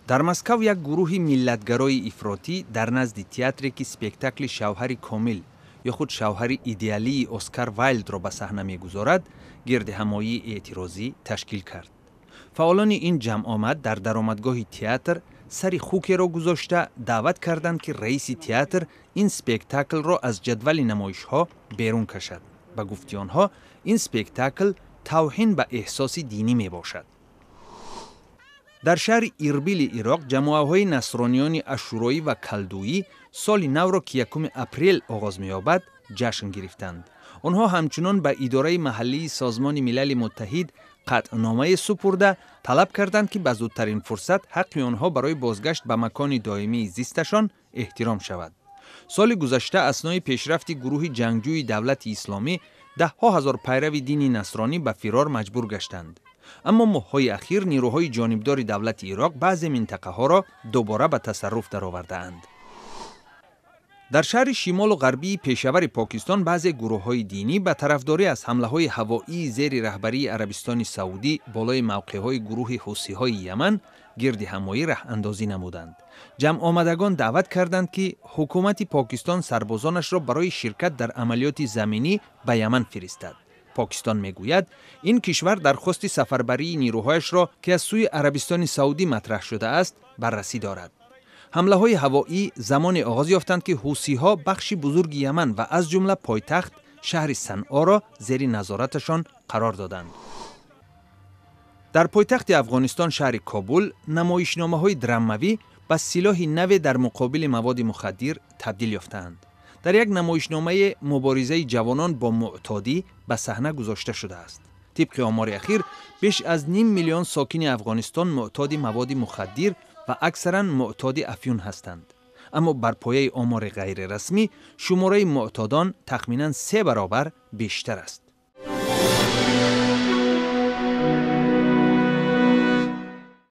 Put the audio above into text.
Дар Москав як гурӯҳи миллатгарои ифротӣ дар назди театре, ки спектакли «Шавҳари комил» ё худ «Шавҳари идеалии» Оскар Вайлдро ба саҳна мегузорад, гирдиҳамоии эътирозӣ ташкил кард. Фаъолони ин ҷамъомад дар даромадгоҳи театр сари хукеро гузошта, даъват карданд, ки раиси театр ин спектаклро аз ҷадвали намоишҳо берун кашад. Ба гуфти онҳо, ин спектакл тавҳин ба эҳсоси динӣ мебошад. Дар шаҳри Ирбили Ироқ ҷамоаҳои насрониёни ашӯроӣ ва калдуӣ соли навро, ки 1 апрел оғоз меёбад, ҷашн гирифтанд. Онҳо ҳамчунон ба идораи маҳаллии Созмони Милали Муттаҳид қатъномае супурда, талаб карданд, ки ба зудтарин фурсат ҳаққи онҳо барои бозгашт ба макони доимии зисташон эҳтиром шавад. Соли гузашта аснои пешрафти гурӯҳи ҷангҷӯи Давлати Исломӣ даҳҳо ҳазор пайрави дини насронӣ ба фирор маҷбур гаштанд. Аммо моҳҳои ахир нирӯҳои ҷонибдори давлати Ироқ баъзе минтақаҳоро дубора ба тасарруф даровардаанд. Дар шаҳри шимолу ғарбии Пешавари Покистон баъзе гурӯҳҳои динӣ ба тарафдорӣ аз ҳамлаҳои ҳавоии зери раҳбарии Арабистони Саудӣ болои мавқеъҳои гурӯҳи ҳусиҳои Яман гирдиҳамоӣ раҳандозӣ намуданд. Ҷамъомадагон даъват карданд, ки ҳукумати Покистон сарбозонашро барои ширкат дар амалиёти заминӣ ба Яман фиристад. Покистон мегӯяд, ин кишвар дархости сафарбарии нирӯҳояшро, ки аз сӯи Арабистони Саудӣ матраҳ шудааст, баррасӣ дорад. Ҳамлаҳои ҳавоӣ замоне оғоз ёфтанд, ки ҳусиҳо бахши бузурги Яман ва аз ҷумла пойтахт шаҳри Санъоро зери назораташон қарор доданд. Дар пойтахти Афғонистон, шаҳри Кобул, намоишномаҳои драмавӣ ба силоҳи наве дар муқобили маводи мухаддир табдил ёфтаанд. Дар як намоишномаи муборизаи ҷавонон бо муътодӣ ба саҳна гузошта шудааст. Тибқи омори ахир, беш аз ним миллион сокини Афғонистон муътоди маводи мухаддир ва аксаран муътоди афюн ҳастанд. Аммо бар пояи омори ғайрирасмӣ шумораи муътодон тахминан 3 баробар бештар аст.